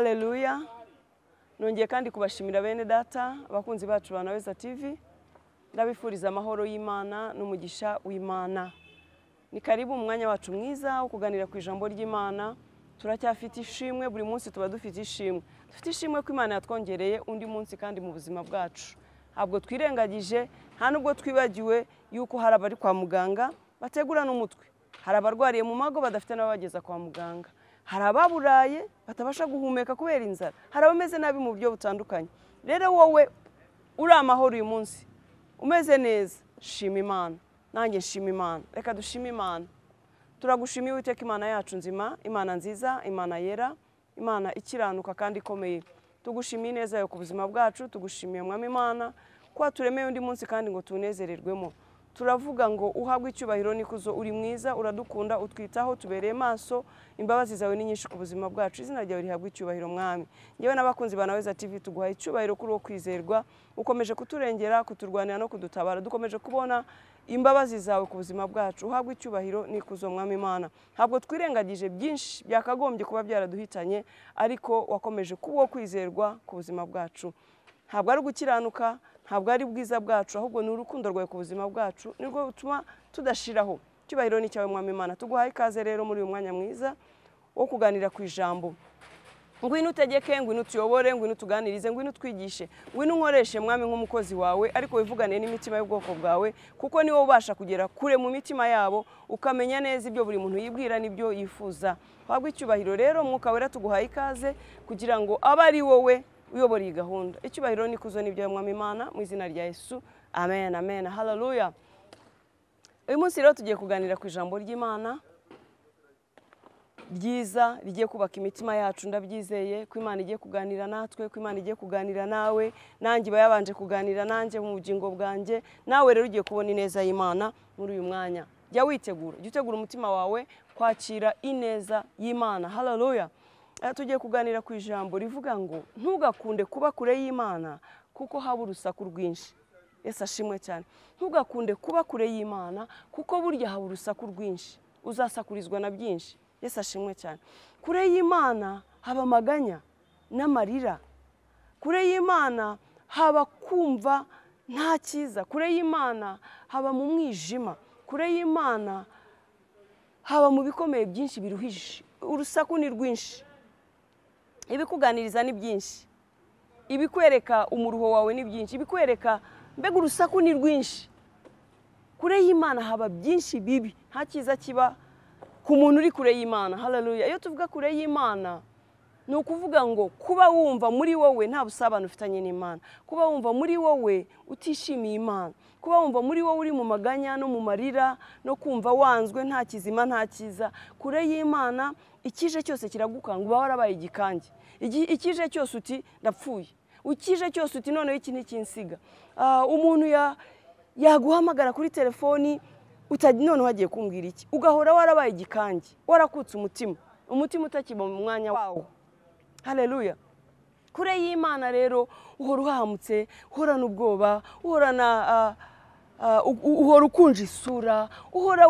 Haleluya. Nongeye kandi kubashimira bene data, abakunzi bacu ba Naweza TV. Ndabifuriza amahoro y'Imana n'umugisha w'Imana. Ni karibu mu mwanya wacu mwiza wo kuganira ku ijambo ry'Imana. Turacyafite ishimwe, buri munsi tuba dufite ishimwe. Dufite ishimwe ko Imana yatwongereye undi munsi kandi mu buzima bwacu. Ntabwo twirengagije, nta nubwo twibagiwe yuko hari abari kwa muganga bategura n'umutwe. Hari abarwariye mu mago badafite n'ababageza kwa muganga. Hari ababuraye batabasha guhumeka kubera inzara. Hari abameze nabi mu buryo butandukanye. Rero wowe uri amahoro uyu munsi, umeze neza, shima Imana. Nanjye nshima Imana. Reka dushime Imana. Turagushimiye Uwiteka Imana yacu nzima, Imana nziza, Imana yera, Imana ikiranuka kandi ikomeye. Tugushimiye ineza yawe ku buzima bwacu, tugushimiye Mwami Imana ko waturemeye undi munsi kandi ngo tunezererwemo. Turavuga ngo uhabwe icyubahiro n'ikuzo, uri mwiza, uradukunda, utwitaho, tubereye maso, imbabazi zawe ni nyinshi ku buzima bwacu. Izina ryawe rihabwe icyubahiro Mwami. Njyewe n'abakunzi ba Naweza TV tuguha icyubahiro kuri uwo kwizerwa, ukomeje kuturengera, kuturwanira no kudutabara. Dukomeje kubona imbabazi zawe ku buzima bwacu. Uhabwe icyubahiro n'ikuzo Mwami Imana. Ntabwo twirengagije byinshi byakagombye kuba byaraduhitanye, ariko wakomeje kuba uwo kwizerwa ku buzima bwacu. Ntabwo ari gukiranuka, ntabwo ari bwiza bwacu, ahubwo ni urukundo rwawe ku buzima bwacu nirwo rutuma tudashiraho. Icyubahiro ni cyawe Mwami Imana. Tuguhaye ikaze rero muri uyu mwanya mwiza wo kuganira ku ijambo. Ngwino utegeke, ngwino utuyobore, ngwino utuganirize, ngwino utwigishe, ngwino unkoreshe Mwami nk'umukozi wawe, ariko wivugane n'imitima y'ubwoko bwawe, kuko ni wowe ubasha kugera kure mu mitima yabo, ukamenya neza ibyo buri muntu yibwira n'ibyo yifuza. Wabwe icyubahiro rero, Mwuka Wera tuguhaye ikaze kugira ngo abe ari wowe uyobora iyi gahunda. Icyubahiro n'ikuzo n'ibyo Mwami Imana, mu izina rya Yesu. Amen, amen. Haleluya. Uyu munsi rero tugiye kuganira ku ijambo ry'Imana ryiza rigiye kubaka imitima yacu. Ndabyizeye ko Imana igiye kuganira natwe, ko Imana igiye kuganira nawe, nanjye iba yabanje kuganira nanjye mu bugingo bwanjye. Nawe rero ugiye kubona ineza y'Imana muri uyu mwanya. Jya witegura, jya utegura umutima wawe kwakira ineza y'Imana. Haleluya. Tugiye kuganira ku ijambo rivuga ngo ntugakunde kuba kure y'Imana kuko haba urusaku rwinshi. Yesu ashimwe cyane. Ntugakunde kuba kure y'Imana kuko burya haba urusaku rwinshi, uzasakurizwa na byinshi. Yesu ashimwe cyane. Kure y'Imana haba amaganya n'amarira. Kure y'Imana haba kumva nta cyiza. Kure y'Imana haba mu mwijima. Kure y'Imana haba mu bikomeye byinshi biruhije. Urusaku ni rwinshi. Ibikuganiriza ni byinshi. Ibikwereka umuruho wawe ni byinshi. Ibikwereka mbega urusaku ni rwinshi. Kure y'Imana haba byinshi bibi. Nta cyiza kiba ku muntu uri kure y'Imana. Haleluya. Iyo tuvuga kure y'Imana ni ukuvuga ngo kuba wumva muri wowe nta busabane ufitanye n'Imana, kuba wumva muri wowe utishimiye Imana, kuba wumva muri wowe uri mu maganya no mu marira no kumva wanzwe, nta kizima nta cyiza. Kure y'Imana ikije cyose kiragukanga, uba warabaye igikange. Ikije cyose uti ndapfuye, ukije cyose uti noneho iki ntikinsiga. Umuntu yaguhamagara kuri telefoni noneho hagiye kumbwira iki, ugahora warabaye igikange, warakutse umutima, umutima utakiba mu mwanya wawo. Haleluya. Kure y'Imana rero uhora uhamutse, uhorana ubwoba, uhorana uhora ukunje isura, uhora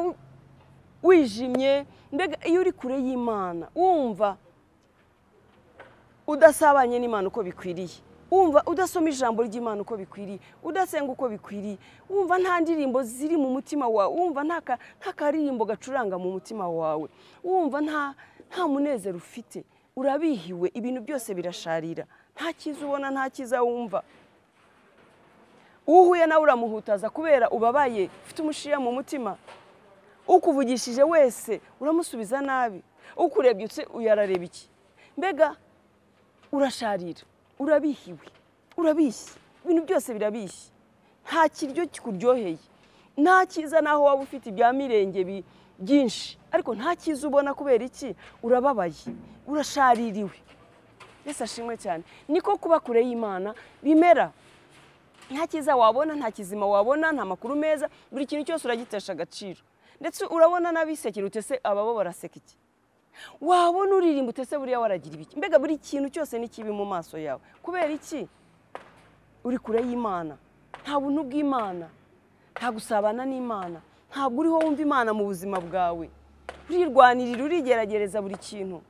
wijimye. Mbega iyo uri kure y'Imana wumva udasabanye n'Imana uko bikwiriye, wumva udasoma ijambo ry'Imana uko bikwiriye, udasenga uko bikwiriye, wumva nta ndirimbo ziri mu mutima wawe, wumva nta karirimbo gacuranga mu mutima wawe, wumva nta munezero ufite, urabihiwe, ibintu byose birasharira, nta cyiza ubona, nta cyiza wumva. Uhuye nawe uramuhutaza kubera ubabaye, ufite umushiya mu mutima. Ukuvugishije wese uramusubiza nabi, ukurebye utse uyarareba iki. Mbega urasharira, urabihiwe, urabishye, ibintu byose birabishye, nta kiryo kikuryoheye, nta cyiza naho waba ufite ibya mirenge byinshi, ariko nta cyiza ubona. Kubera iki? Urababaye, urashaririwe. Yesu ashimwe cyane. Niko kuba kure y'Imana bimera. Nta cyiza wabona, nta kizima wabona, nta makuru meza, buri kintu cyose uragitesha agaciro. Ndetse urabona n'abisekera utese ababo baraseka iki, wabona uririmba utese buriya waragira ibiki. Mbega buri kintu cyose ni kibi mu maso yawe. Kubera iki? Uri kure y'Imana. Nta buntu bw'Imana, nta gusabana n'Imana, ntabwo uriho wumva Imana mu buzima bwawe. Urirwanirira, urigeragereza buri kintu.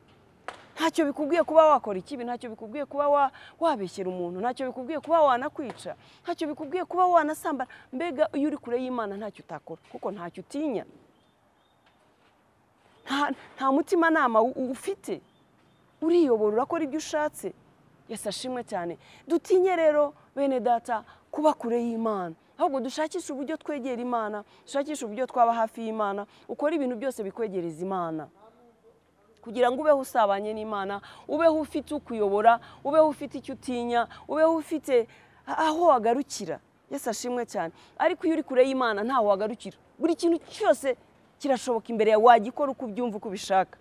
Ntacyo bikubwiye kuba wakora ikibi, ntacyo bikubwiye kuba wabeshyera umuntu, ntacyo bikubwiye kuba wanakwica, ntacyo bikubwiye kuba wanasambana. Mbega iyo uri kure y'Imana ntacyo utakora, kuko ntacyo utinya, nta mutimanama ufite, uriyobora, urakora ibyo ushatse. Yesu ashimwe cyane. Dutinye rero bene data kuba kure y'Imana, ahubwo dushakishe uburyo twegera Imana, dushakishe uburyo twaba hafi y'Imana. Ukora ibintu byose bikwegereza Imana, kugira ngo ubeho usabanye n'Imana, ubeho ufite ukuyobora, ubeho ufite icyo utinya, ubeho ufite aho wagarukira. Yesu ashimwe cyane. Ariko iyo uri kure y'Imana ntaho wagarukira, buri kintu cyose kirashoboka imbere yawe, wagikora uko ubyumva, uko ubishaka.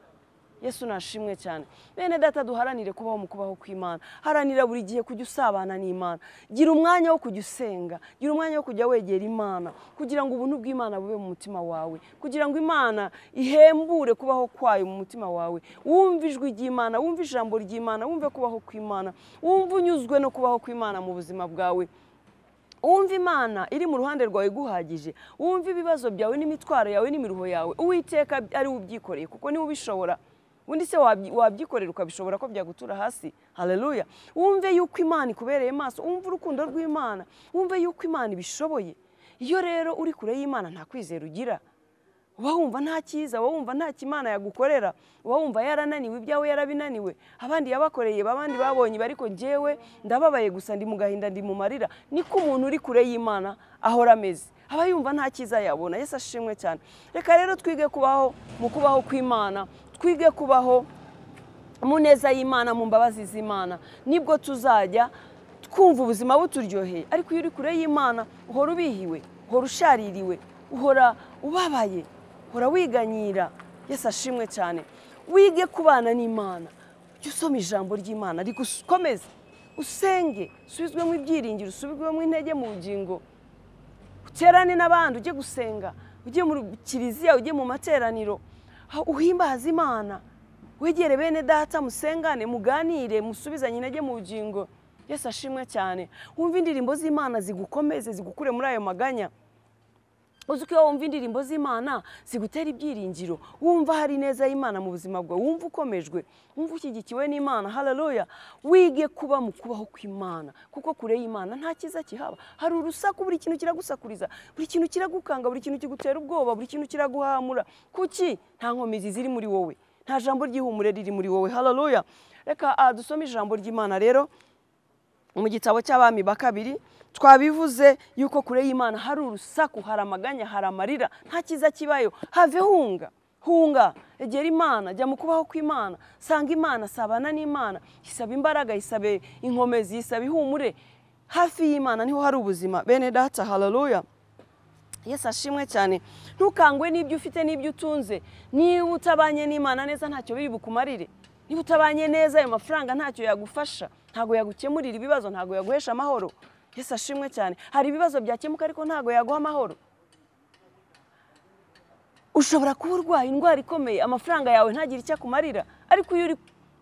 Yesu nashimwe cyane. Bene data, duharanire kubaho mu kubaho kw'Imana. Haranira buri gihe kujya usabana n'Imana. Gira umwanya wo kujya usenga, gira umwanya wo kujya wegera Imana, kugira ngo ubuntu bw'Imana bube mu mutima wawe, kugira ngo Imana ihembure kubaho kwayo mu mutima wawe. Wumve ijwi ry'Imana, wumve ijambo ry'Imana, wumve kubaho kw'Imana, wumve unyuzwe no kubaho kw'Imana mu buzima bwawe. Wumve Imana iri mu ruhande rwawe iguhagije, wumve ibibazo byawe n'imitwaro yawe n'imiruho yawe Uwiteka ari we ubyikoreye, kuko niwe ubishobora. Undi se wabyikorera ukabishobora ko byagutura hasi? Haleluya. Wumve yuko Imana ikubereye maso, wumve urukundo rw'Imana, wumve yuko Imana ibishoboye. Iyo rero uri kure y'Imana nta kwizera ugira, uba wumva nta cyiza, uba wumva nta Imana yagukorera, uba wumva yarananiwe, ibyawe yarabinaniwe, abandi yabakoreye, abandi babonye, ariko njyewe ndababaye gusa, ndi mu gahinda, ndi mu marira. Niko umuntu uri kure y'Imana ahora ameze, aba yumva nta cyiza yabona. Yesu ashimwe cyane. Reka rero twige kubaho mu kubaho kw'Imana, twige kubaho mu neza y'Imana, mu mbabazi z'Imana, nibwo tuzajya twumva ubuzima buturyoheye. Ariko iyo uri kure y'Imana uhora ubihiwe, uhora ushaririwe, uhora ubabaye, uhora wiganyira. Yesu ashimwe cyane. Wige kubana n'Imana, ujye usoma ijambo ry'Imana rigukomeze, usenge, usubizwemo ibyiringiro, usubizwemo intege mu bugingo, uterane n'abandi, ujye gusenga, ujye mu kiliziya, ujye mu materaniro, uhimbaze Imana, wegere bene data, musengane, muganire, musubizanye intege mu bugingo. Yesu ashimwe cyane. Wumve indirimbo z'Imana zigukomeze, zigukure muri ayo maganya. Uzi ko iyo wumva indirimbo z'Imana zigutera ibyiringiro, wumva hari neza y'Imana mu buzima bwawe, wumva ukomejwe, wumva ushyigikiwe n'Imana. Haleluya. Wige kuba mu kubaho kw'Imana, kuko kure y'Imana nta cyiza kihaba. Hari urusaku, buri kintu kiragusakuriza, buri kintu kiragukanga, buri kintu kigutera ubwoba, buri kintu kiraguhamura. Kuki? Nta nkomezi ziri muri wowe, nta jambo ry'ihumure riri muri wowe. Haleluya. Reka dusome ijambo ry'Imana rero mu gitabo cy'Abami ba kabiri. Twabivuze yuko kure y'Imana hari urusaku, hari amaganya, hari amarira, nta cyiza kibayo. Have hunga, hunga, egera Imana, jya mu kubaho kw'Imana, sanga Imana, sabana n'Imana, isaba imbaraga, isabe inkomezi, isabe ihumure. Hafi y'Imana niho hari ubuzima bene data. Haleluya. Yesu ashimwe cyane. Ntukangwe n'ibyo ufite n'ibyo utunze. Niba utabanye n'Imana neza ntacyo biri bukumarire. Niba utabanye neza ayo mafaranga ntacyo yagufasha, ntago yagukemurira ibibazo, ntago yaguhesha amahoro. Yesu ashimwe cyane. Hari ibibazo byakemuka ariko ntago yaguha amahoro. Ushobora kuba urwaye indwara ikomeye, amafaranga yawe ntagire icyo akumarira, ariko iyo uri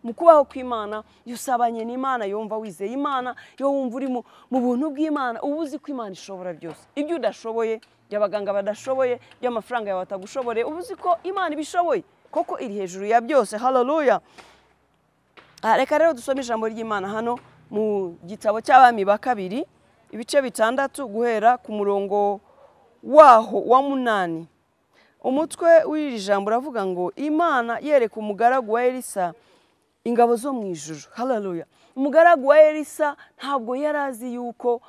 mu kubaho kw'Imana, iyo usabanye n'Imana, iyo wumva wizeye Imana, iyo wumva uri mu buntu bw'Imana, uba uzi ko Imana ishobora byose. Ibyo udashoboye, ibyo abaganga badashoboye, ibyo amafaranga yawe atagushoboreye, uba uzi ko Imana ibishoboye, koko iri hejuru ya byose. Haleluya. Reka rero dusome ijambo ry'Imana hano mu gitabo cy'Abami ba kabiri, ibice 6 guhera ku murongo waho wa 8. Umutwe w'iri jambo uravuga ngo Imana yereka umugaragu wa Elisa ingabo zo mu ijuru. Haleluya. Umugaragu wa Elisa ntabwo yarazi yuko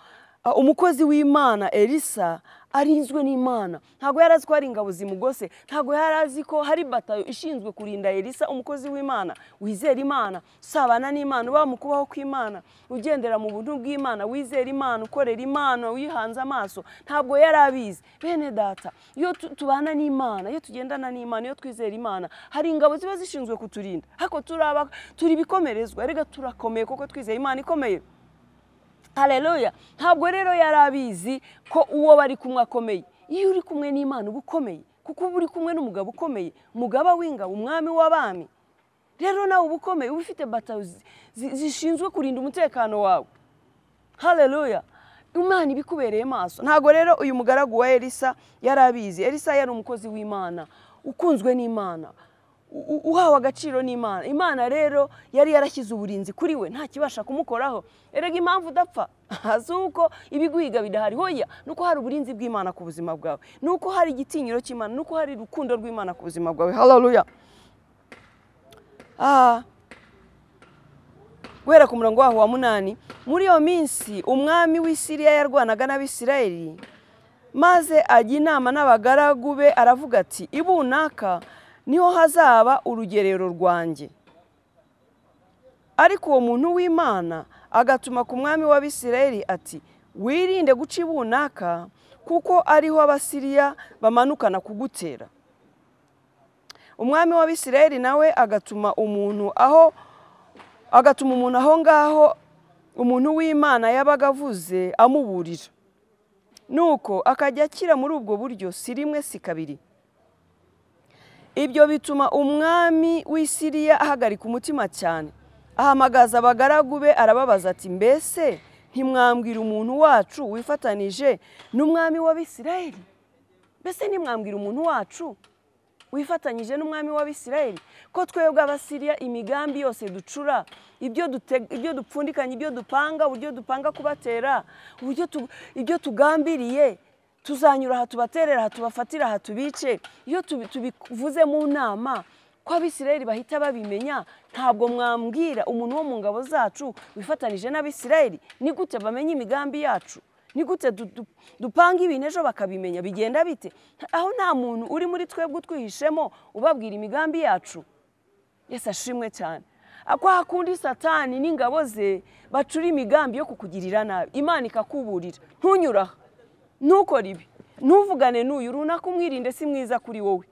umukozi w'Imana Elisa arinzwe n'Imana. Ntabwo yarazi ko hari ingabo zimugose, ntabwo yarazi ko hari batayo ishinzwe kurinda Elisa, umukozi w'Imana, wizera Imana, usabana n'Imana, uba mu kubaho kw'Imana, ugendera mu buntu bw'Imana, wizera Imana, ukorera Imana, uyihanze amaso. Ntabwo yarabizi. Bene data, iyo tubana n'Imana, iyo tugendana n'Imana, iyo twizera Imana, hari ingabo ziba zishinzwe kuturinda. Hako turi bikomerezwa, erega turakomeye kuko twizeye Imana ikomeye. Haleluya. Ntabwo rero yarabizi ko uwo bari kumwe akomeye. Iyo uri kumwe n'Imana uba ukomeye, kuko uba uri kumwe n'umugabo ukomeye, umugaba w'ingabo, umwami w'abami. Rero nawe uba ukomeye, uba ufite batayo zishinzwe kurinda umutekano wawe. Haleluya. Imana ibikubereye maso. Ntabwo rero uyu mugaragu wa Elisa yarabizi. Elisa yari umukozi w'Imana, ukunzwe n'Imana, uhawe agaciro n'Imana. Imana rero yari yarashyize uburinzi kuri we, nta kibasha kumukoraho. Erega impamvu udapfa zuko ibiguhiga bidahari, hoya nuko hari uburinzi bw'Imana ku buzima bwawe, nuko hari igitinyiro cy'Imana, nuko hari urukundo rw'Imana ku buzima bwawe. Haleluya. Guhera ku murongo waho wa 8, muri iyo minsi umwami w'i Siriya yarwanaga n'Abisirayeli, maze ajya inama n'abagaragu be aravuga ati ibunaka niho hazaba urugerero rwanjye. Ariko uwo muntu w'Imana agatuma ku mwami w'Abisirayeli ati wirinde guca ibunaka, kuko ariho Abasiriya bamanukana kugutera. Umwami w'Abisirayeli nawe agatuma umuntu aho ngaho umuntu w'Imana yabaga avuze amuburira. Nuko akajya akira muri ubwo buryo, si rimwe si kabiri. Ibyo bituma umwami w'i Siriya ahagarika umutima cyane, ahamagaza abagaragu be arababaza ati mbese ntimwambwira umuntu wacu wifatanije n'umwami w'Abisirayeli? Mbese ntimwambwira umuntu wacu wifatanyije n'umwami w'Abisirayeli, ko twebwe Abasiriya imigambi yose ducura, ibyo dupfundikanye, ibyo dupanga, uburyo dupanga kubatera, uburyo ibyo tugambiriye, tuzanyura aha tubaterera, aha tubafatira, aha tubice, iyo tubivuze mu nama ko Abisirayeli bahita babimenya, ntabwo mwambwira umuntu wo mu ngabo zacu wifatanije n'Abisirayeli? Ni gute bamenya imigambi yacu? Ni gute dupanga ibintu ejo bakabimenya? Bigenda bite? Aho nta muntu uri muri twebwe utwihishemo ubabwira imigambi yacu. Yesu ashimwe cyane. Kwa kundi Satani n'ingabo ze bacura imigambi yo kukugirira nabi, Imana ikakuburira, ntunyura, ntukore ibi, ntuvugane n'uyu runaka, umwirinde, si mwiza kuri wowe.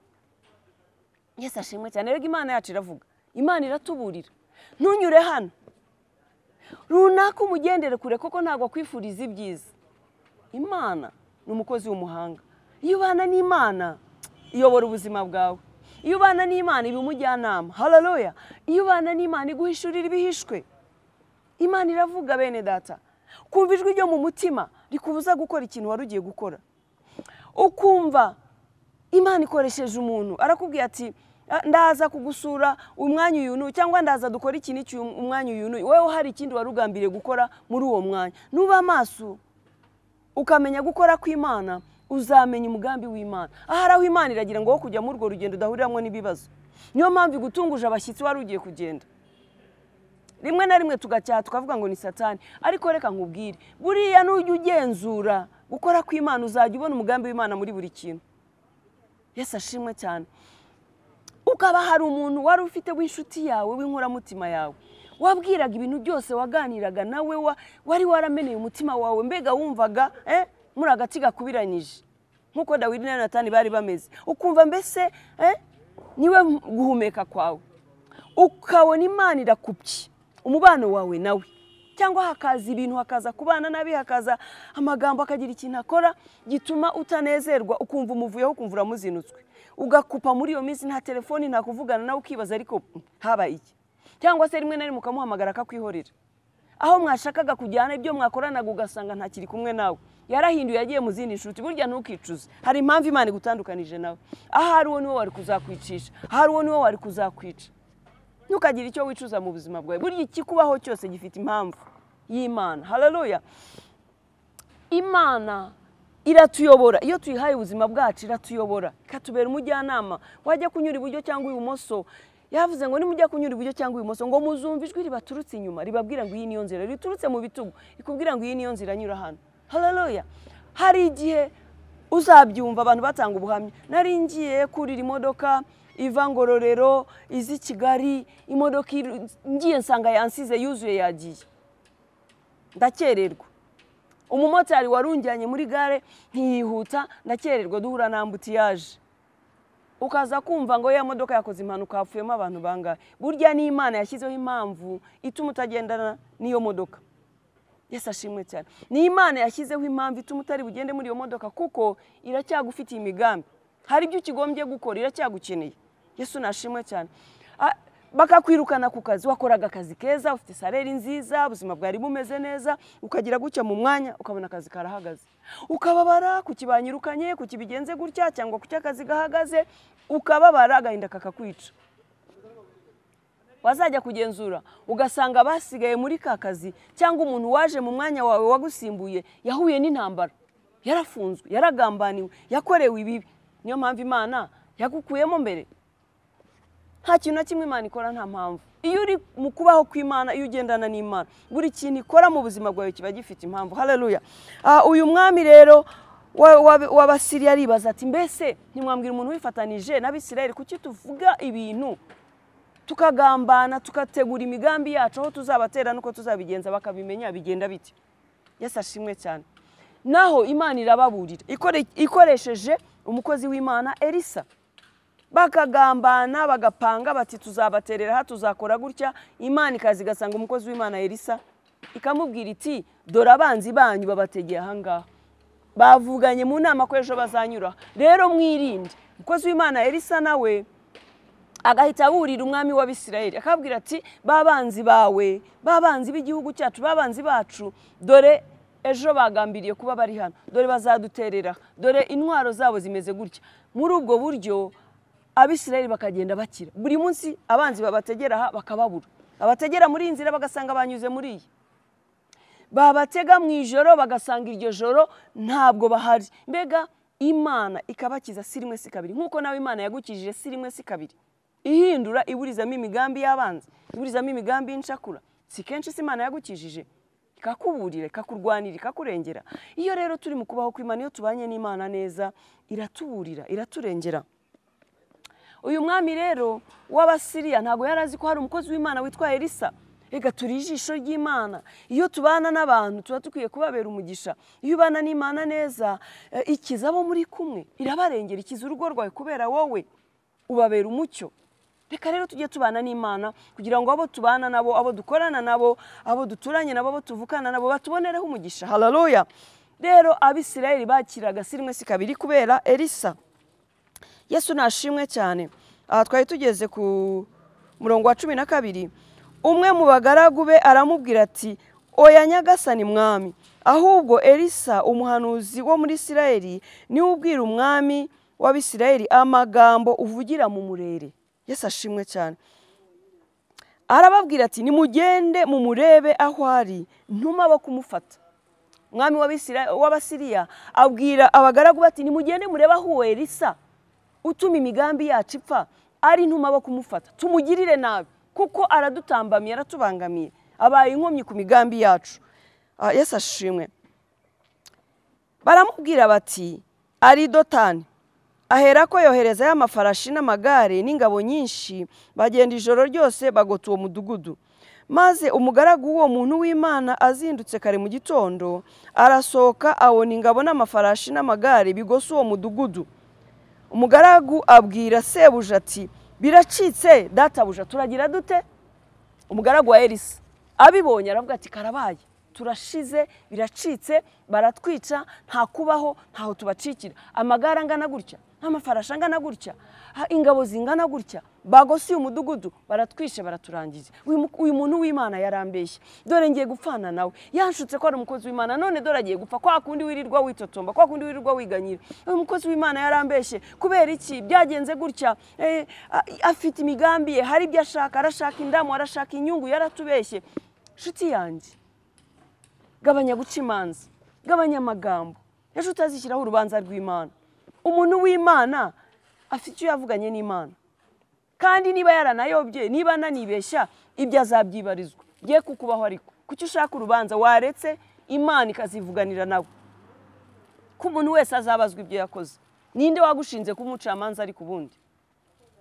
Yesu ashimwe cyane. Rega Imana yacu iravuga, Imana iratuburira, ntunyure hano runaka, umugendere kure, koko ntabwo akwifuriza ibyiza. Imana ni umukozi w'umuhanga. Iyo ubana n'Imana iyobora ubuzima bwawe. Iyo ubana n'Imana iba umujyanama. Haleluya. Iyo ubana n'Imana iguhishurira ibihishwe. Imana iravuga bene data. Kumva ijwi ryo mu mutima rikubuza gukora ikintu wari ugiye gukora. Ukumva Imana ikoresheje umuntu arakubwiye ati ndaza kugusura umwanya uyu n'uyu, cyangwa ndaza dukora iki n'iki umwanya uyu n'uyu. Wewe hari ikindi wari ugambiriye gukora muri uwo mwanya. Nuba amaso ukamenya gukora kw'Imana, uzamenya umugambi w'Imana. Ahari aho Imana iragira ngo wo kujya muri urwo rugendo udahuriramo n'ibibazo. Niyo mpamvu igutunguje abashyitsi wari ugiye kugenda. Rimwe na rimwe tugacyaha tukavuga ngo ni Satani, ariko reka nkubwire, buriya nujya ugenzura gukora kw'Imana uzajya ubona umugambi w'Imana muri buri kintu. Yesu ashimwe cyane. Ukaba hari umuntu wari ufite w'inshuti yawe, w'inkoramutima yawe, wabwiraga ibintu byose, waganiraga nawe, wari warameneye umutima wawe, mbega wumvaga muri agati gakubiranyije nkuko Dawidi na Yonatani bari bameze, ukumva mbese niwe guhumeka kwawe, ukabona Imana irakupye umubano wawe nawe, cyangwa hakaza ibintu, hakaza kubana nabi, hakaza amagambo, akagira ikintu akora gituma utanezerwa, ukumva umuvuyeho, ukumva uramuzinutswe, ugakupa muri iyo minsi, nta telefoni, nta kuvugana nawe, ukibaza ariko habaye iki? Cyangwa se rimwe na rimwe ukamuhamagara akakwihorera. Aho mwashakaga kujyana ibyo mwakoranaga ugasanga ntakiri kumwe nawe, yarahinduye yagiye mu zindi nshuti. Burya ntukicuze, hari impamvu Imana igutandukanije nawe. Ahari uwo niwe wari kuzakwicisha, ahari uwo niwe wari kuzakwica. Ntukagire icyo wicuza mu buzima bwawe. Burya ikikubaho cyose gifite impamvu y'Imana. Haleluya. Imana iratuyobora. Iyo tuyihaye ubuzima bwacu iratuyobora, ikatubera umujyanama. Wajya kunyura iburyo cyangwa ibumoso, yavuze ngo nimujya kunyura iburyo cyangwa ibumoso ngo muzumve ijwi ribaturutse inyuma ribabwira ngo iyi niyo nzira, riturutse mu bitugu ikubwira ngo iyi niyo nzira, nyura hano. Haleluya. Hari igihe uzabyumva abantu batanga ubuhamya, nari ngiye kurira imodoka iva Ngororero izi Kigali, imodoka ngiye nsanga yansize yuzuye yagiye, ndakererwa. Umumotari warunjyanye muri gare ntiyihuta, ndakererwa, duhura na ambutiyaje. Ukaza kumva ngo ya modoka yakoze impanuka hapfuyemo abantu bangahe. Burya ni Imana yashyizeho impamvu ituma utagendana n'iyo modoka. Yesu ashimwe cyane. Ni Imana yashyizeho impamvu ituma utari bugende muri iyo modoka, kuko iracyagufitiye imigambi. Hari ibyo ukigombye gukora, iracyagukeneye. Yesu nashimwe cyane. Bakakwirukana ku kazi, wakoraga akazi keza, ufite salary nziza, ubuzima bwari bumeze neza, ukagira gutya mu mwanya ukabona akazi karahagaze, ukababara kukibanyirukanye, kukibigenze gutya cyangwa kuki akazi gahagaze, ukababara agahinda kakakwica. Wazajya kugenzura ugasanga basigaye muri ka kazi, cyangwa umuntu waje mu mwanya wawe wagusimbuye yahuye n'intambara, yarafunzwe, yaragambaniwe, yakorewe ibibi. Niyo mpamvu Imana yagukuyemo mbere. Nta kintu na kimwe Imana ikora nta mpamvu. Iyo uri mu kubaho kw'Imana, iyo ugendana n'Imana, buri kintu ikora mu buzima bwawe kiba gifite impamvu. Haleluya. Uyu mwami rero w'Abasiriya aribaza ati mbese ntimwambwira umuntu wifatanije n'Abisirayeli? Kuki tuvuga ibintu tukagambana, tukategura imigambi yacu aho tuzabatera nuko tuzabigenza bakabimenya, bigenda bite? Yesu ashimwe cyane. Naho Imana irababurira ikoresheje umukozi w'Imana Elisa. Bakagambana, bagapanga bati tuzabaterera aha, tuzakora gutya. Imana ikaza igasanga umukozi w'Imana Elisa, ikamubwira iti dore abanzi banyu babategeye aha ngaha, bavuganye mu nama ko ejo bazanyura, rero mwirinde. Umukozi w'Imana Elisa nawe agahita aburira umwami w'Abisirayeli, akabwira ati babanzi bawe, babanzi b'igihugu cyacu, babanzi bacu, dore ejo bagambiriye kuba bari hano, dore bazaduterera, dore intwaro zabo zimeze gutya. Muri ubwo buryo Abisirayeli bakagenda bakira. Buri munsi abanzi babategera aha bakababura, abategera muri iyi nzira bagasanga banyuze muri iyi, babatega mu ijoro bagasanga iryo joro ntabwo bahari. Mbega Imana ikabakiza si rimwe si kabiri, nk'uko nawe Imana yagukijije si rimwe si kabiri, ihindura iburizamo imigambi y'abanzi, iburizamo imigambi y'incakura. Si kenshi si Imana yagukijije, ikakuburira, ikakurwanira, ikakurengera. Iyo rero turi mu kubaho kw'Imana, iyo tubanye n'Imana neza, iratuburira, iraturengera. Uyu mwami rero w'Abasiriya ntabwo yari azi ko hari umukozi w'Imana witwa Elisa. Reka turi ijisho ry'Imana. Iyo tubana n'abantu tuba dukwiye kubabera umugisha. Iyo ubana n'Imana neza, ikiza abo muri kumwe, irabarengera, ikiza urugo rwawe kubera wowe, ubabera umucyo. Reka rero tujye tubana n'Imana kugira ngo abo tubana nabo, abo dukorana nabo, abo duturanye nabo, abo tuvukana nabo batubonereho umugisha. Haleluya. Rero Abisirayeli bakiraga si rimwe si kabiri kubera Elisa. Yesu nashimwe cyane. Aha twari tugeze ku murongo wa 12. Umwe mu bagaragu be aramubwira ati oya nyagasani mwami, ahubwo Elisa umuhanuzi wo muri Isirayeli niwe ubwira umwami w'Abisirayeli amagambo uvugira mu murere. Yesu ashimwe cyane. Arababwira ati nimugende mumurebe aho ari, ntuma bo kumufata. Umwami w'Abasiriya abwira abagaragu bati nimugende murebe aho Elisa utuma imigambi yacu ipfa ari, ntuma bo kumufata, tumugirire nabi kuko aradutambamiye, aratubangamiye, abaye inkomyi ku migambi yacu. Yesu ashimwe. Baramubwira bati ari Dotani. Aherako yohereza y'amafarashi n'amagare n'ingabo nyinshi, bagenda ijoro ryose bagota uwo mudugudu. Maze umugaragu w'uwo muntu w'Imana azindutse kare mu gitondo, arasohoka abona ingabo n'amafarashi n'amagare bigose uwo mudugudu. Umugaragu abwira sebuja ati biracitse databuja, turagira dute? Umugaragu wa Elisa abibonye aravuga ati karabaye, turashize, biracitse, baratwica, nta kubaho, ntaho tubacikira. Amagare angana gutya, n'amafarashi angana gutya, ingabo zingana gutya, bagose uyu mudugudu, baratwishe, baraturangiza. Uyu muntu w'Imana yarambeshye, dore ngiye gupfana nawe, yanshutse ko ari umukozi w'Imana, none dore agiye gupfa. Kwa kundi wirirwa witotomba, kwa kundi wirirwa wiganyira, uyu mukozi w'Imana yarambeshye. Kubera iki byagenze gutya? Afite imigambi ye, hari ibyo ashaka, arashaka indamu, arashaka inyungu, yaratubeshye. Nshuti yanjye, gabanya guca imanza, gabanya amagambo, ejo utazishyiraho urubanza rw'Imana. Umuntu w'Imana afite icyo yavuganye n'Imana, kandi niba yaranayobye, niba ananibeshya, ibyo azabyibarizwa. Giye kukubaho ariko kuki ushaka urubanza? Waretse Imana ikazivuganira nawe, ko umuntu wese azabazwa ibyo yakoze. Ninde wagushinze kuba umucamanza ariko ubundi?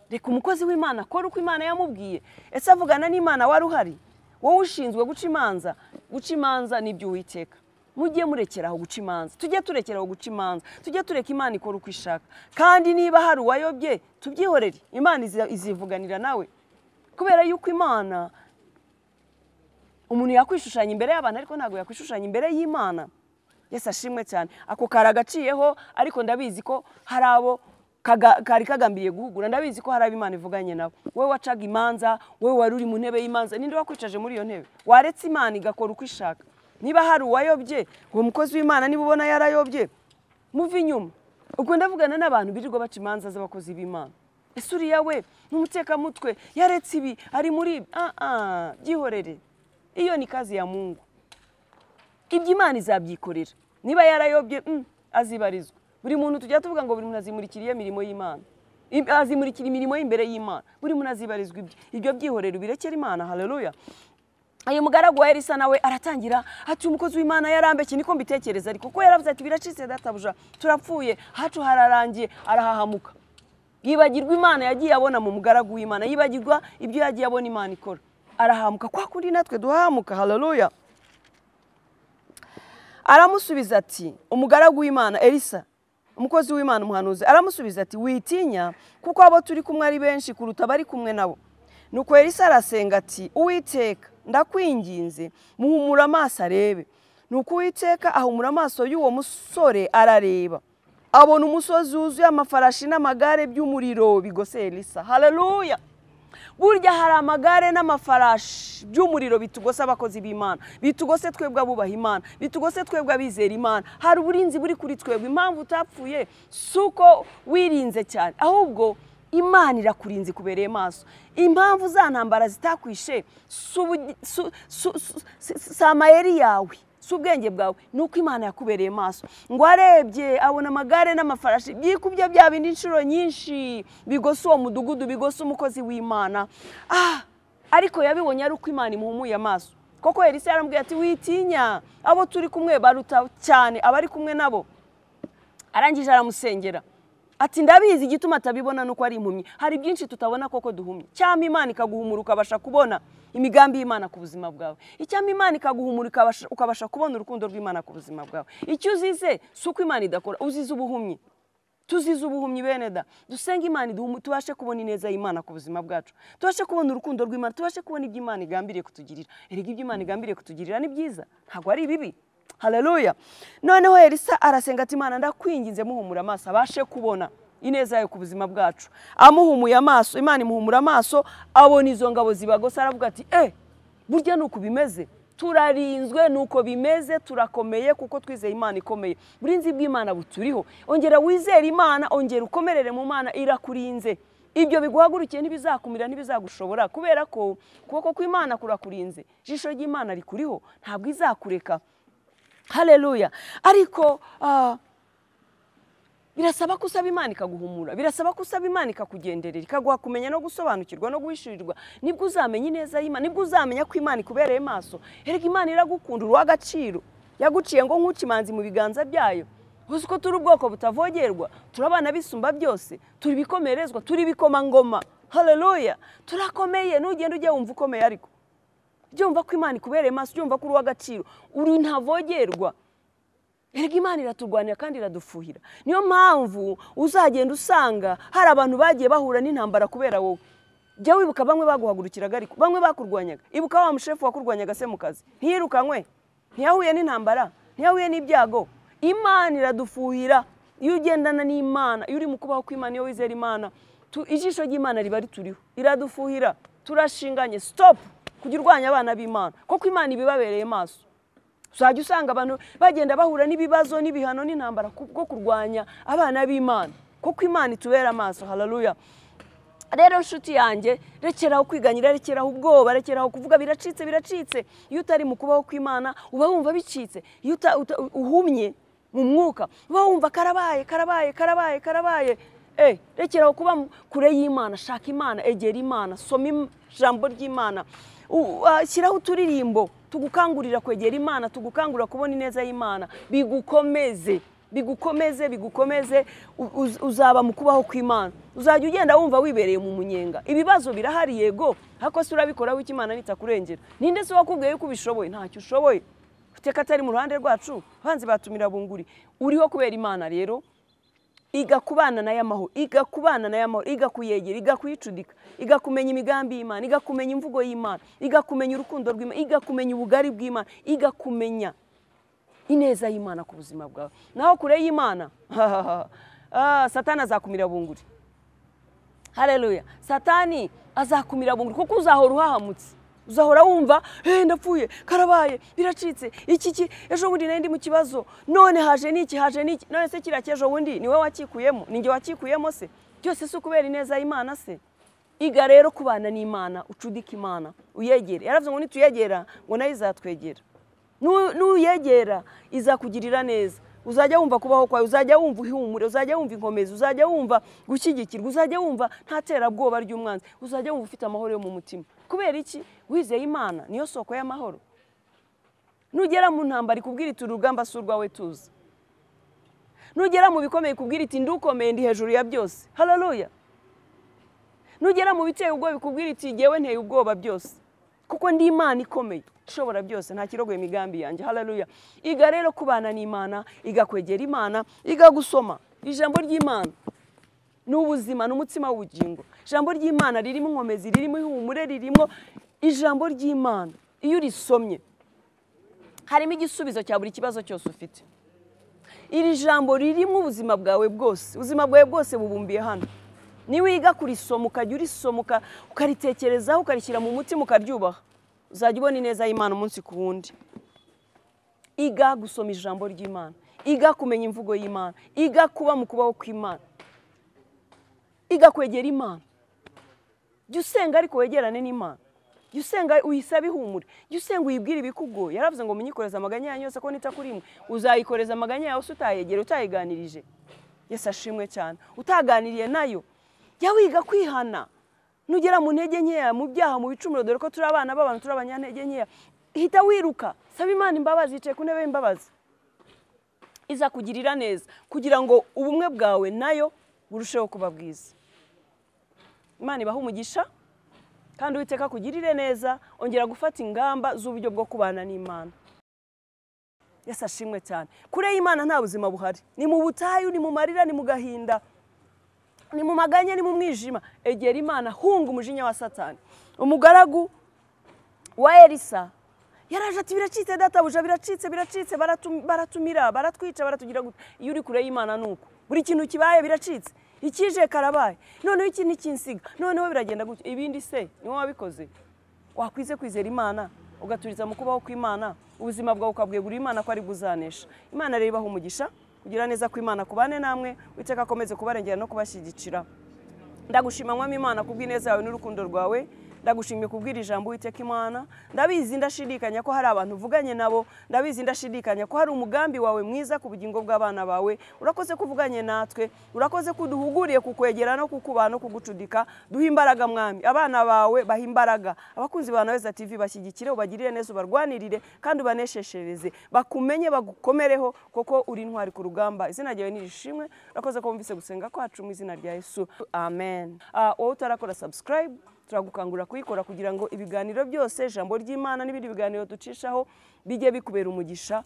Reka umukozi w'Imana akore uko Imana yamubwiye. Ese avugana n'Imana wari uhari? Wowe ushinzwe guca imanza, guca imanza nibyo Uwiteka. Mujye murekeraho guca imanza, tujye turekeraho guca imanza, tujye tureka Imana ikora uko ishaka. Kandi niba hari uwayobye tubyihorere, Imana izivuganira nawe. Kubera yuko Imana, umuntu yakwishushanya imbere y'abantu ariko ntabwo yakwishushanya imbere y'Imana. Yesu ashimwe cyane. Ako karagaciyeho, ariko ndabizi ko hari abo kari kagambiriye guhugura, ndabizi ko hari abo Imana ivuganye nabo. Wowe wacaga imanza, wowe wari uri mu ntebe y'imanza, ninde wakwicaje muri iyo ntebe? Waretse Imana igakora uko ishaka. Niba hari uwayobye, uwo mukozi w'Imana niba ubona yarayobye, muve inyuma. Ubwo ndavugana n'abantu birirwa baca imanza z'abakozi b'Imana. Ese uriya we ni umutekamutwe, yaretse ibi, ari muri ibi. Byihorere, iyo ni kazi ya Mungu. Ibyo Imana izabyikorera. Niba yarayobye azibarizwa. Buri muntu tujya tuvuga ngo buri muntu azimurikira imirimo y'Imana, azimurikira imirimo y'imbere y'Imana. Buri muntu azibarizwa ibyo. Ibyo byihorere ubirekere Imana. Haleluya. Ayo mugaragu wa Elisa nawe aratangira ati umukozi w'Imana yarambeke, niko mbitekereza, ariko kuko yaravuze ati biracitse databuja, turapfuye, hacu hararangiye. Arahahamuka, yibagirwa Imana yagiye abona mu mugaragu w'Imana, yibagirwa ibyo yagiye abona Imana ikora, arahamuka. Kwa kundi natwe duhahamuka. Haleluya. Aramusubiza ati umugaragu w'Imana Elisa, umukozi w'Imana umuhanuzi, aramusubiza ati witinya, kuko abo turi kumwe ari benshi kuruta bari kumwe nabo. Nuko Elisa arasenga ati Uwiteka ndakwinginze muhumura amaso arebe. Nuko Uwiteka ahumura amaso y'uwo musore arareba, abona umusozi wuzuye amafarashi n'amagare by'umuriro bigose Elisa. Haleluya. Burya hari amagare n'amafarashi by'umuriro bitugose abakozi b'Imana, bitugose twebwe abubaha Imana, bitugose twebwe abizera Imana. Hari uburinzi buri kuri twebwe. Impamvu utapfuye si uko wirinze cyane, ahubwo Imana irakurinze ikubereye maso. Impamvu za ntambara zitakwishe si amayeri yawe, si ubwenge bwawe, ni uko Imana yakubereye maso. Ngo arebye abona amagare n'amafarashi byikubye bya bindi inshuro nyinshi bigose uwo mudugudu, bigose umukozi w'Imana. Ariko yabibonye ari uko Imana imuhumuye amaso. Koko Elisa yaramubwiye ati witinya, abo turi kumwe baruta cyane abari kumwe nabo. Arangije aramusengera ati ndabizi igituma atabibona nuko ari impumyi. Hari byinshi tutabona koko duhumye. Cyangwa Imana ikaguhumura ukabasha kubona imigambi y'Imana ku buzima bwawe. Icyampa Imana ikaguhumura ukabasha kubona urukundo rw'Imana ku buzima bwawe. Icyo uzize si uko Imana idakora, uzize ubuhumyi. Tuzize ubuhumyi bene da. Dusenge Imana iduhumu, tubashe kubona ineza y'Imana ku buzima bwacu, tubashe kubona urukundo rw'Imana, tubashe kubona ibyo Imana igambiriye kutugirira. Erega ibyo Imana igambiriye kutugirira ni byiza, ntabwo ari bibi. Haleluya. Noneho Elisa arasenga ati Imana ndakwinginze muhumura amaso abashe kubona ineza yayo ku buzima bwacu. Amuhumuye amaso, Imana imuhumura amaso, abona izo ngabo zibagose, aravuga ati burya nuko bimeze, turarinzwe nuko bimeze, turakomeye kuko twizeye Imana ikomeye. Burinzi bw'Imana buturiho. Ongera wizere Imana, ongera ukomerere mu Mana, irakurinze. Ibyo biguhagurukiye ntibizakumira, ntibizagushobora, kubera ko ukuboko kw'Imana kurakurinze, ijisho ry'Imana rikuriho, ntabwo izakureka. Haleluya. Ariko birasaba ko usaba Imana ikaguhumura, birasaba ko usaba Imana ikakugenderera, ikaguha kumenya no gusobanukirwa no guhishurirwa. Nibwo uzamenya ineza y'Imana, nibwo uzamenya ko Imana ikubereye maso. Erega Imana iragukunda, uri uw'agaciro, yaguciye ngo nkuce imanzi mu biganza byayo. Uzi ko turi ubwoko butavogerwa, turi abana b'isumba byose, turi ibikomerezwa, turi ibikomangoma. Haleluya. Turakomeye. Nugenda ujye wumva ukomeye, ariko jya ko Imana ikubereye maso, jya ko uri uw'agaciro, uri ntavogerwa. Erega Imana iraturwanira kandi iradufuhira. Niyo mpamvu uzagenda usanga hari abantu bagiye bahura n'intambara kubera wowe. Jya wibuka bamwe baguhagurukiraga, ariko bamwe bakurwanyaga. Ibuka wa mushefu wakurwanyaga se mu kazi, ntiyirukanywe, ntiyahuye n'intambara, ntiyahuye n'ibyago. Imana iradufuhira. Iyo ugendana n'Imana, iyo uri mu kubaho kw'Imana, iyo wizera Imana, ijisho ry'Imana riba rituriho, iradufuhira. Turashinganye, stop kujya urwanya abana b'Imana, kuko Imana ibibabereye maso. Uzajya usanga abantu bagenda bahura n'ibibazo n'ibihano n'intambara kubwo kurwanya abana b'Imana, kuko Imana itubera amaso. Haleluya. Rero nshuti yanjye, rekeraho kwiganyira, rekeraho ubwoba, rekeraho kuvuga biracitse biracitse. Iyo utari mu kubaho kw'Imana uba wumva bicitse. Iyo uhumye mu mwuka uba wumva karabaye karabaye karabaye karabaye. Rekeraho kuba kure y'Imana, shaka Imana, egera Imana, soma ijambo ry'Imana, shyiraho uturirimbo tugukangurira kwegera Imana, tugukangurira kubona ineza y'Imana, bigukomeze bigukomeze bigukomeze. Uzaba mu kubaho kw'Imana, uzajya ugenda wumva wibereye mu munyenga. Ibibazo birahari yego, ariko se urabikora wiki Imana nitakurengera? Ninde se wakubwiye yuko ubishoboye? Ntacyo ushoboye. Uteka atari mu ruhande rwacu, abanzi batumira bunguri. Uriho kubera Imana rero, igakubana na y'amahoro, igakubana na y'amahoro, igakuyegera, igakuyicudika, igakumenya imigambi y'Imana, igakumenya imvugo y'Imana, igakumenya urukundo rw'Imana, igakumenya ubugari bw'Imana, igakumenya ineza y'Imana ku buzima bwawe. Naho kure y'Imana, Satani azakumira bunguri. Haleluya. Satani azakumira bunguri kuko uzahora uhahamutse. Uzahora wumva ndapfuye, karabaye, biracitse, iki ejo bundi nari ndi mu kibazo, none haje n'iki, haje n'iki, none se kiriya cy'ejo bundi ni wowe wakikuyemo, ni njye wakikuyemo se? Byose si ukubera ineza y'Imana se? Iga rero kubana n'Imana, ucudike Imana, uyegere. Yaravuze ngo nituyegera ngo nayo izatwegera. Nuyegera izakugirira neza. Uzajya wumva kubaho kwawe, uzajya wumva ihumure, uzajya wumva inkomezi, uzajya wumva gushyigikirwa, uzajya wumva nta terabwoba ry'umwanzi, uzajya wumva ufite amahoro yo mu mutima. Kubera iki? Wizeye Imana, niyo soko y'amahoro. Nugera mu ntambara ikubwira iti urugamba si urwawe tuzi. Nugera mu bikomeye ikubwira iti ndukomeye ndi hejuru ya byose. Haleluya. Nugera mu biteye ubwoba ikubwira iti jyewe nteye ubwoba byose, kuko ndi Imana ikomeye ishobora byose, nta kirogoye imigambi yanjye. Haleluya. Iga rero kubana n'Imana, iga kwegera Imana, iga gusoma ijambo ry'Imana. Ni ubuzima, ni umutsima w'ubugingo. Ijambo ry'Imana ririmo inkomezi, ririmo ihumure, ririmo ijambo ry'Imana. Iyo urisomye harimo igisubizo cya buri kibazo cyose ufite. Iri jambo ririmo ubuzima bwawe bwose, ubuzima bwawe bwose bubumbiye hano. Niwiga kurisoma ukajya urisoma ukaritekerezaho, ukarishyira mu mutima, ukaryubaha, uzajya ubona ineza y'Imana umunsi ku wundi. Iga gusoma ijambo ry'Imana, iga kumenya imvugo y'Imana, iga kuba mu kubaho kw'Imana, iga kwegera Imana. Jya usenga ariko wegerane n'Imana. Jya usenga uyisabe ihumure, jya usenga uyibwire ibikugoye. Yaravuze ngo munyikoreze amaganya yanyu yose ko nita kuri mwe. Uzayikoreza amaganya yawe se utayegera, utayiganirije? Yesu ashimwe cyane. Utaganiriye nayo. Jya wiga kwihana. Nugera mu ntege nkeya, mu byaha, mu bicumuro, dore ko turi abana b'abantu, turi abanyantege nkeya, hita wiruka, saba Imana imbabazi, yicaye ku ntebe y'imbabazi, izakugirira neza kugira ngo ubumwe bwawe nayo burusheho kuba bwiza. Imana ibahe umugisha kandi Uwiteka akugirire neza. Ongera gufata ingamba z'uburyo bwo kubana n'Imana. Yesu ashimwe cyane. Kure y'Imana nta buzima buhari. Ni mu butayu, ni mu marira, ni mu gahinda, ni mu maganya, ni mu mwijima. Egera Imana, hunga umujinya wa Satani. Umugaragu wa Elisa yaraje ati biracitse databuja, biracitse, biracitse, baratumira, baratwica, baratugira gute. Iyo uri kure y'Imana nuko buri kintu kibaye biracitse, ikije karabaye, noneho iki ntikinsiga, noneho biragenda gutya. Ibindi se ni wowe wabikoze? Wakwize kwizera Imana, ugaturiza mu kubaho kw'Imana, ubuzima bwawe ukabwegurira Imana ko ari buzanesha. Imana rero ibahe umugisha, kugira neza kw'Imana kubane namwe, Uwiteka akomeze kubarengera no kubashyigikira. Ndagushima Mwami Imana kubw'ineza yawe n'urukundo rwawe. Ndagushimye kubwira ijambo Uwiteka Imana. Ndabizi ndashidikanya ko hari abantu uvuganye nabo, ndabizi ndashidikanya ko hari umugambi wawe mwiza ku bugingo bw'abana bawe. Urakoze kuvuganye natwe, urakoze kuduhuguriye kukwegera no kukubana no kugucudika. Duhe imbaraga Mwami, abana bawe bahe imbaraga, abakunzi ba Naweza TV bashyigikire, ubagirire neza, ubarwanirire kandi ubanesheshereze, bakumenye, bagukomereho, kuko uri intwari ku rugamba. Izina ryawe nirishimwe. Urakoze ko wumvise gusenga kwacu mu izina rya Yesu, amen. Wowe utarakora subscribe, turagukangurira kuyikora kugira ngo ibiganiro byose, ijambo ry'Imana n'ibindi biganiro ducishaho bijye bikubera umugisha.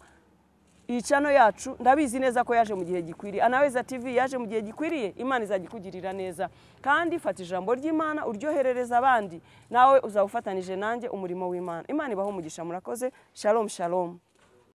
Iyi channel yacu ndabizi neza ko yaje mu gihe gikwiriye. Anaweza TV yaje mu gihe gikwiriye. Imana izajya ikugirira neza. Kandi fata ijambo ry'Imana uryoherereza abandi, nawe uzawufatanije nanjye umurimo w'Imana. Imana ibahe umugisha, murakoze. Shalom shalom.